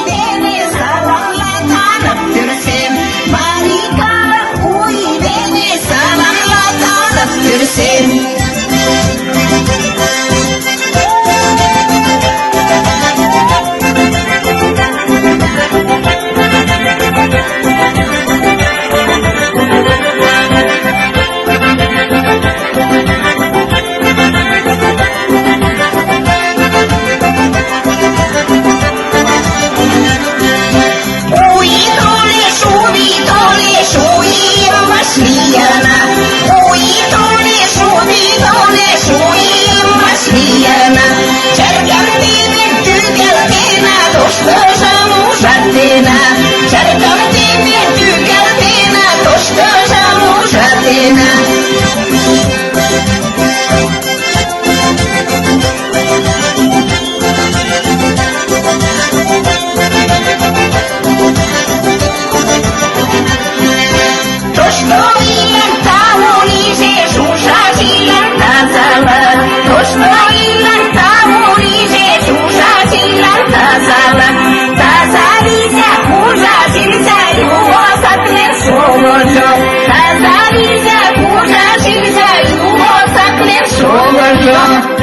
дене саламлаталык тӱрсем. Марий калык у ий дене саламла калык тӱрсем. У ий толеш, у вий толеш, у ийым вашлийына. У ий толеш, у вий толеш, у ийым вашлийына. Черкым темен тӱкалтена, тоштыжым ужатена. Черкым темен тӱкалтена, тоштыжым ужатена. Тошто ийлан тау лийже, шушаш ийлан тазалык. Тошто ийлан тау лийже, шушаш ийлан тазалык. Таза лийза, кужаш илза, юмо саклен шогыжо. Таза лийза, кужаш илза, юмо саклен шогыжо.